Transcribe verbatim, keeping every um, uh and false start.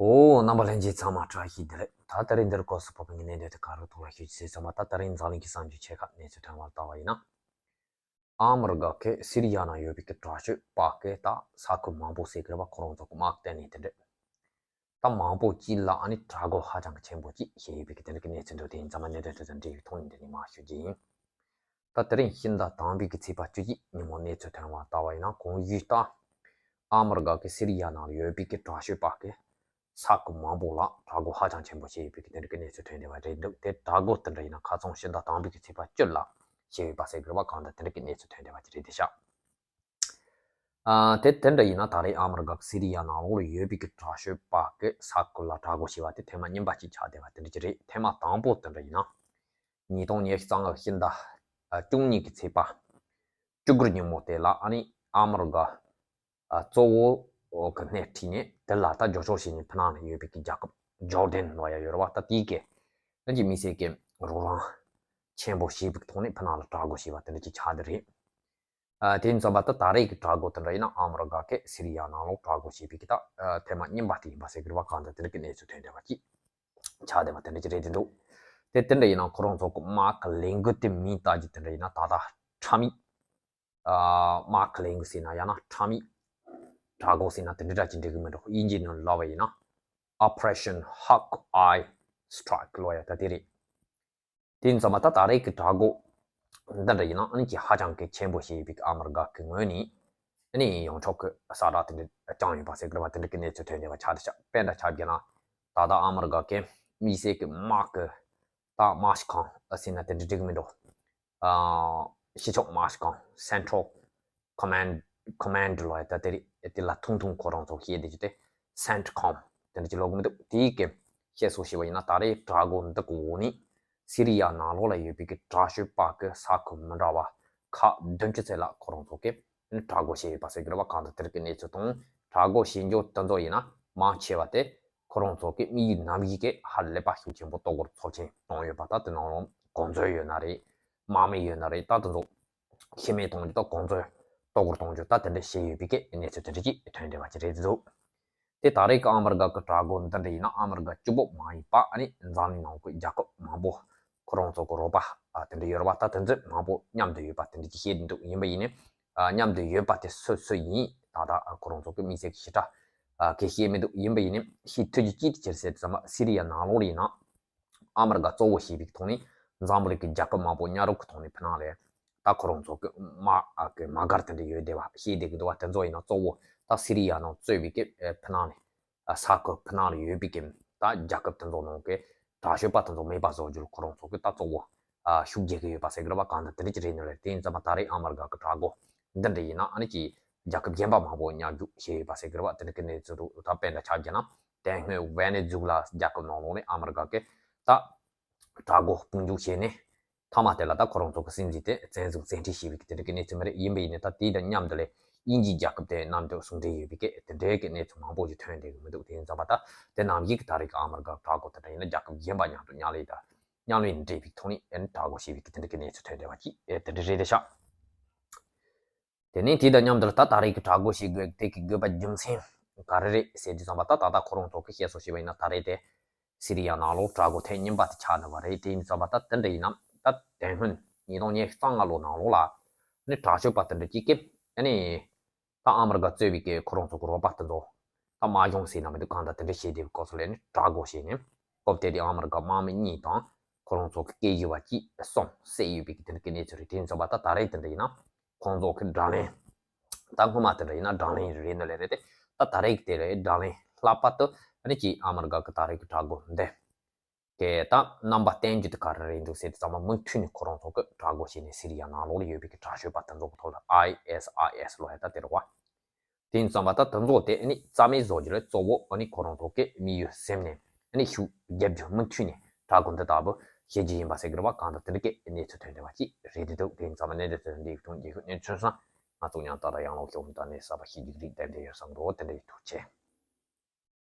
ཨོ། རྣམ་པ་ལྷན་རྒྱས་ཚང་མ་བཀྲ་ཤིས་བདེ་ལེགས། ད་ད་རིང་འདིར་སྐོར་སུ་ཕོག་པའི་གནད་དོན་དེ་ག་རུ་ཐུག་ལ་ཤོད་ཅེས་ཚང་མ་ད་ད་རིང་འཛམ་གླིང་གི་གསར་འགྱུར་ཆེ་ཁག་གནས་ཚུལ་ཐོན་པར་བལྟ་བ་ཡིན་ན། ཨ་མི་རི་ཀ་གིས་སི་རི་ཡ་ནང་ཡོད་པའི་གི་དྲག་སྤྱོད་པ་གི་ད་ས་ཁུལ་མང་པོ་ཟེར་གི་རེད་བ། ཁོ་རང་ཚོ་གི་དམག་གཏན་ནས་དེ་འདྲ་ད་མང་པོ་ཅིག་ལ་ཨ་ནི་དྲག་རྒོལ་ཧ་ཅང་གི་ཆེན་པོ་ཅིག་བྱས་ཡོད་པའི་གི་དེ་འདྲ་གི་གནས་ཚུལ་འདུག་དེ་ཡིན་ཙང་མ་གནད་དོན་དེ་ཚོ་འབྲེལ་བའི་ཐོག་ནས་འདི་ནས་མར་ཤོད་ཀྱི་ཡིན། ད་དེ་རིང་ཕྱི་ཟླ་དང་པོའི་གི་ཚེས་པ་བཅུ་གཅིག་ཉིན་མོ་གནས་ཚུལ་ཐོན་པར་བལྟ་བ་ཡིན་ན། གོང་ཞུས་ལྟར་ཨ་མི་རི་ཀ་གི་སི་རི་ཡ་ནང་ལ་ཡོད་པའི་གི་དྲག་སྤྱོད་པ་གི་ས་ཁུལ་མང་པོ་ལ་དྲག་རྒོལ་ཧ་ཅང་ཆེན་པོ་བྱས་ཡོད་པའི་གི་དེ་འདྲ་གི་གནས་ཚུལ་ཐོན་བསྡད་པ་རེད་འདུག་དེ་དྲག་རྒོལ་དེ་འདྲ་ཡིན་ན་ཁ་སང་ཕྱི་ཟླ་དང་པོའི་གི་ཚེས་པ་བཅུ་ལ་བྱས་ཡོད་པ་ཟེར་གི་རེད་བ། གང་ལྟར་དེ་འདྲ་གི་གནས་ཚུལ་ཐོན་བསྡད་པ་ཅིག་རེད་དེ་ཤག་ཨ། དེ་དེ་འདྲ་ཡིན་ན་ད་རེས་ཨ་མི་རི་ཀ་གི་སི་རི་ཡ་ནང་ལོགས་ལ་ཡོད་པའི་གི་དྲག་སྤྱོད་པ་གི་ས་ཁུལ་ལ་དྲག་རྒོལ་བྱས་པ་དེ་ཐེངས་མ་གཉིས་པ་ཅིག་ཆགས་བསྡད་པ་དེ་འདྲ་ཅིག་རེད། ཐེངས་མ་དང་པོ་དེ་འདྲ་ཡིན་ན་ཉིས་སྟོང་ཉི་ཤུ་རྩ་ལྔ་ཕྱི་ཟླ་ཨ་བཅུ་གཉིས་ཀྱི་ཚེས་པ་བཅུ་དགུ་ཉིན་མོ་དེ་ལ་ཨ་ནི་ཨ་མི་རི་ཀ་ཨ་གཙོ་བོ་གི་སྣེ་ཁྲིད་ནས་དེ་ལ་ད་རྒྱབ་སྐྱོར་བྱེད་ནས་ཕྱི་ནང་ལ་ཡོད་པའི་གི་རྒྱལ་ཁབ་ཇོར་ཌན་ལབ་ཡ་ཡོད་རེད་བ། ད་དེའི་གི་ཨ་ནི་མི་སེར་གི་རོགས་རམ་ཆེན་པོ་བྱས་པའི་ཐོག་ནས་ཕྱི་ནང་ལ་དྲག་རྒོལ་བྱས་པ་དེ་འདྲ་ཅིག་ཆགས་བསྡད་རེད། ཨ། དེ་ཡིན་ཙང་མ་ད་ད་རེས་ཀྱི་དྲག་རྒོལ་དེ་འདྲ་ཡིན་ན་ཨ་མི་རི་ཀ་གིས་སི་རི་ཡ་ནང་ལོགས་དྲག་རྒོལ་བྱས་པའི་གི་ད་ཨ་ཐེངས་མ་གཉིས་པ་དེ་ཡིན་པ་ཟེར་གི་རེད་བ། གང་ལྟར་དེ་འདྲ་གི་གནས་ཚུལ་ཐོན་བསྡད་པ་ཅིག་ཆགས་བསྡད་པ་དེ་འདྲ་ཅིག་རེད་དེ་འདུག་དེ་དེ་འདྲ་ཡིན་ན་ཁོ་རང་ཚོ་གི་དམག་གི་ལས་འགུལ་དེ་མིང་བཏགས་རྒྱུ་དེ་འདྲ་ཡིན་ན་ད་ལྟ་ཁྲ་མིག་ཨ། དམག་གི་ལས་འགུལ་ཟེར་ན་ཡང་ན་ཁྲ་མིག་དྲག་རྒོལ་ཟེར་ན་དེ་འདྲ་འདྲ་ཅིག་འགྲིག་གི་མི་འདུག་དབྱིན་ཇིའི་ནང་ལབ་པ་ཡིན་ན་Operation Hawkeye Strike ལབ་ཡ་ད་དེ་རེད། དེ་ཡིན་ཙང་མ་ད་ད་རེས་ཀྱི་དྲག་རྒོལ་འདི་འདྲ་ཡིན་ན་ཨ་ནི་ཀྱི་ཧ་ཅང་གི་ཆེན་པོ་ཞིག་ཡིན་པའི་ཨ་མི་རི་ཀ་གི་ངོས་ནས་ཨ་ནི་ཡོངས་ཁྱབ་ཀྱི་གསལ་བསྒྲགས་དེ་འདྲ་བསྐྱངས་ཡོད་པ་ཟེར་གི་རེད་བ། དེ་འདྲ་གི་གནས་ཚུལ་ཐོན་བསྡད་པ་ཆགས་བསྡད་ཤག་དཔེར་ན་ཆ་བཞག་ན་ད་ལྟ་ཨ་མི་རི་ཀ་གི་དམིགས་བསལ་གྱི་དམག་གི་ད་དམག་སྤྱི་ཁང་ཨ་ཟེར་ན་དེ་འདྲ་འགྲིག་གི་མི་འདུག་ཨ། སྤྱི་ཁྱབ་དམག་སྤྱི་ཁང་Central Command Command ལབ་ཡ་ད་དེ་རེད། དེ་ལ་ཐུང་ཐུང་ཁོ་རང་ཚོ་བཤད་བསྡད་རྒྱུ་དེ་CENTCOM དེ་འདྲ་ཅིག་ལབ་གི་མི་འདུག་དེའི་གི་བཤད་སྲོལ་ཞིག་ཡོད་པ་ཡིན་ན་ད་རེས་དྲག་རྒོལ་འདི་གི་འོག་ནས་སི་རི་ཡ་ནང་ལོགས་ལ་ཡོད་པའི་གི་དྲག་སྤྱོད་པ་གི་ས་ཁུལ་མི་འདྲ་བ་ཁག་བདུན་ཅུ་ཙམ་ལ་ཁོ་རང་ཚོ་གི་དྲག་རྒོལ་བྱས་ཡོད་པ་ཟེར་གི་རེད་བ། གང་ལྟར་དེ་རིགས་ཀྱི་གནས་ཚུལ་དང་དྲག་རྒོལ་བྱེད་འཇོག་དེ་ཚོ་ཡིན་ན་མང་ཆེ་བ་དེ་ཁོ་རང་ཚོ་གི་དམིགས་ཡུལ་རྣམ་དབྱེ་གི་ཧ་ལས་པ་ཤུགས་ཆེན་པོ་ལྟོ་གོས་ཚབས་ཆེན་བཏང་ཡོད་པ། ད་དེ་ནང་ལོགས་གོ་མཛོད་ཡོད་ན་རེད། དམག་མི་ཡོད་ན་རེད། ད་དེ་ཚོ་ཤི་རྨས་གཏོང་རྒྱུ་དང་གོ་མཛོད་ལྟོ་གོས་གཏོང་རྒྱུ་ད་དེ་འདྲ་བྱས་ཡོད་པའི་གི་གནས་ཚུལ་དེ་འདྲ་ཅིག་ཐོན་བསྡད་པ་ཅིག་རེད་འདུག་དེ་ད་རེས་ཀྱི་ཨ་མི་རི་ཀ་གི་དྲག་རྒོལ་འདི་འདྲ་ཡིན་ན་ཨ་མི་རི་ཀ་གཅིག་པོ་མ་ཡིན་པ་ཨ་ནི་འཛམ་གླིང་ནང་གི་རྒྱལ་ཁབ་མང་པོ་ཁོ་རང་ཚོ་གི་རོགས་པ་ཨ་དེ་འདྲ་ཡོད་རེད་བ། ད་དེ་ཚོ་མང་པོ་མཉམ་དུ་ཡོད་པ་དེ་འདྲ་ཅིག་བཤད་འདུག་ཡིན་པ་ཡིན་ནའི་ཨ་མཉམ་དུ་ཡོད་པ་དེ་སུ་སུ་ཡིན་ད་ལྟ་ཨ་ཁོ་རང་ཚོ་གི་དམིགས་བསལ་གྱི་ཞིབ་ཕྲ་ཨ་གི་བཤད་མི་འདུག་ཡིན་པ་ཡིན་ནའི་ཤེས་ཐུབ་རྒྱུ་གཅིག་དེ་ཅི་རེད་ཟེར་ཙམ་པ་སི་རི་ཡ་ནང་ལོགས་ལ་ཡིན་ན། ཨ་མི་རི་ཀ་གཙོ་བོ་བྱས་པའི་ཐོག་ནས་འཛམ་བུ་གླིང་གི་རྒྱལ་ཁབ་མང་པོ་མཉམ་རུབ་ཀྱི་ཐོག་ནས་ཕྱི་ནང་ལ་ད་ཁོ་རང་ཚོ་གི་དམག་གི་དམག་སྒར་དེ་འདྲ་ཡོད་བསྡད་པ་ཤེས་བསྡད་ཀྱི་འདུག་བ། དེ་ཚོ་ཡིན་ན་གཙོ་བོ་ད་སི་རི་ཡ་ནང་གཙོས་པའི་གི་ཕྱི་ནང་ནས་ས་ཁུལ་ཕྱི་ནང་ལ་ཡོད་པའི་གི་ད་རྒྱལ་ཁབ་དེ་ཚོ་ནང་གི་དྲག་སྤྱོད་པ་དེ་ཚོ་མེད་པ་བཟོ་རྒྱུར་ཁོ་རང་ཚོ་གི་ད་གཙོ་བོ་ཤུགས་རྒྱག་གི་ཡོད་པ་ཟེར་གི་རེད་བ། གང་ལྟར་དེ་འདྲ་ཅིག་རེད་ནི་རེད། དེ་ཡིན་ཙང་མ་ད་རེས་ཨ་མི་རི་ཀ་གི་དྲག་རྒོལ་འདི་འདྲ་ཡིན་ན་ཨ་ནི་ཅིག་རྒྱལ་ཁབ་གཞན་པ་མང་པོ་མཉམ་ཞུགས་བྱས་ཡོད་པ་ཟེར་གི་རེད་བ། དེ་འདྲ་གི་གནས་ཚུལ་རུ་ད་དཔེར་ན་ཆ་བཞག་ན་དེ་སྔོན་ཝེ་ནེ་ཛུ་ལ་རྒྱལ་ཁབ་ནང་ལོགས་ནས་ཨ་མི་རི་ཀ་གི་ད་དྲག་རྒོལ་དཔུང་འཇུག་བྱས་ནས་མཐའ་མ་དེ་ལ་ད་ཁོ་རང་ཚོ་གི་སྲིད་འཛིན་དེ་བཙན་བཟུང་བཙན་ཁྲིད་བྱས་པའི་གི་དེ་འདྲ་གི་གནས་ཚུལ་མ་རེད། ཡིན་པ་ཡིན་ནའི་ད་དེ་དང་མཉམ་དུ་ལས་དབྱིན་ཇིའི་རྒྱལ་ཁབ་དེ་མཉམ་དུ་ཟུང་འབྲེལ་ཡོད་པའི་གི་དེ་འདྲའི་གི་གནས་ཚུལ་མང་པོ་ཞིག་ཐོན་བསྡད་གི་མི་འདུག་དེ་ཡིན་ཙང་མ་ད་དེ་རྣམ་གཞི་གི་ད་རེས་གི་ཨ་མི་རི་ཀ་དྲག་རྒོལ་དེ་འདྲ་ཡིན་ན་རྒྱལ་ཁབ་གཞན་པ་མཉམ་དུ་མཉམ་ལས་དང་མཉམ་ལས་འབྲེལ་བའི་ཐོག་ནས་ཨ་ནི་དྲག་རྒོལ་བྱས་པའི་གི་དེ་འདྲ་གི་གནས་ཚུལ་ཐོན་བསྡད་པ་ཅིག་ཨེ་དེ་འདྲ་རེད་དེ་ཤག་དེ་ནས་དེ་དང་མཉམ་དུ་ད་ད་རེས་ཀྱི་དྲག་རྒོལ་བྱེད་དགོས་དེ་གི་དགོས་པ་རྒྱུ་མཚན་ག་རེ་རེད་ཟེར་དུས་ཙམ་པ་ད་ད་ལྟ་ཁོ་རང་ཚོ་གི་བཤད་སྲོལ་ཞིག་ཡིན་ན་ད་རེས་དེ་སི་རི་ཡ་ནང་ལོགས་དྲག་རྒོལ་ཐེངས་གཉིས་པ་དེ་ཆགས་འདུག་པ་རེད། དེ་ཡིན་ཙམ་པ་ད་དེ་འདྲ་ཡིན་ན་ད་དེ་སྔོན་ཉིས་སྟོང་ཉི་ཤུ་རྩ་ལྔ་ལོ་ནང་ལོགས་ལ་ནི་དྲག་སྤྱོད་པ་དེ་འདྲ་གཅིག་གིས་ཨ་ནི་ད་ཨ་མི་རི་ཀ་གཙོས་པའི་གི་ཁོ་རང་ཚོ་གི་རོགས་པ་དེ་ཚོ་ད་དམག་སྦྱོང་ཟེར་ན་མི་འདུག་གང་ལྟར་དེ་འདྲ་བྱས་དེ་སྐོར་སོགས་ལས་ནི་དྲག་རྒོལ་བྱས་ནས་སྐབས་དེ་དུས་ཨ་མི་རི་ཀ་དམག་མི་གཉིས་དང་ཁོ་རང་ཚོ་གི་སྐད་ཡིག་པ་གཅིག་གསུམ་བསད་ཡོད་པའི་གི་དེ་འདྲ་གི་གནས་ཚུལ་རེད། དེ་ཡིན་ཙམ་པ་ད་ད་རེས་དེ་འདྲ་ཡིན་ན་ཁོང་ཚོ་གི་དགྲ་ལན་ད་སྔོན་མ་དེ་འདྲ་ཡིན་ན་དགྲ་ལན་རེད་ནི་ལས་རེད་དེ་ད་ད་རེས་དེ་རེད། དགྲ་ལན་ལྷག་པར་དུ་ཨ་ནི་ཅིག་ཨ་མི་རི་ཀ་གི་ད་རེས་གི་དྲག་རྒོལ་འདི་གི་ད་རྣམ་པ་བསྟན་རྒྱུ་དེ་ག་རེ་རེད་འདུག་ཟེར་དུས་ཙམ་པ་མུ་མཐུད་ནས་ཁོ་རང་ཚོ་གི་དྲག་རྒོལ་བྱས་ནས་སི་རི་ཡ་ནང་ལོགས་ལ་ཡོད་པའི་གི་དྲག་སྤྱོད་པ་དེ་ཚོ་གི་ཐོག་ལ་ཨའི་ཨེས་ཨའི་ཨེས་ལབ་ཡ་ད་དེ་རེད་བ། དེ་ཡིན་ཙམ་པ་ད་དེ་ཚོ་དེ་ཨ་ནི་རྩ་མེད་བཟོ་རྒྱུ་ལ་གཙོ་བོ་ཨ་ནི་ཁོ་རང་ཚོ་གི་དམིགས་ཡུལ་ཟིན་ནས་ཨ་ནི་ཤུགས་རྒྱབ་རྒྱུ་མུ་མཐུད་ནས་དྲག་རྒོལ་འདི་ལྟ་བུ་བྱེད་རྒྱུ་ཡིན་པ་ཟེར་གི་རེད་བ། གང་ལྟར་དེ་འདྲ་གི་གནས་ཚུལ་ཐོན་བསྡད་པ་ཅིག་རེད་དེ་འདུག་དེ་ཡིན་ཙམ་པ་གནད་དོན་དེ་འདི་གི་ཐོག་རྒྱལ་ཁབ་གནས་ཚུལ་སོང་ང་ཚོ་ཡང་ད་ལྟ་ཡང་ལོག་ཤོག་ད་ནས་གསར་པ་ཞིག་རྒྱུགས་རིགས་བསྡད་བསྡད་ཡོད་བསམ་འགྲོ། དེ་འདྲ་ཡིན། ཐུགས་རྗེ་ཆེ།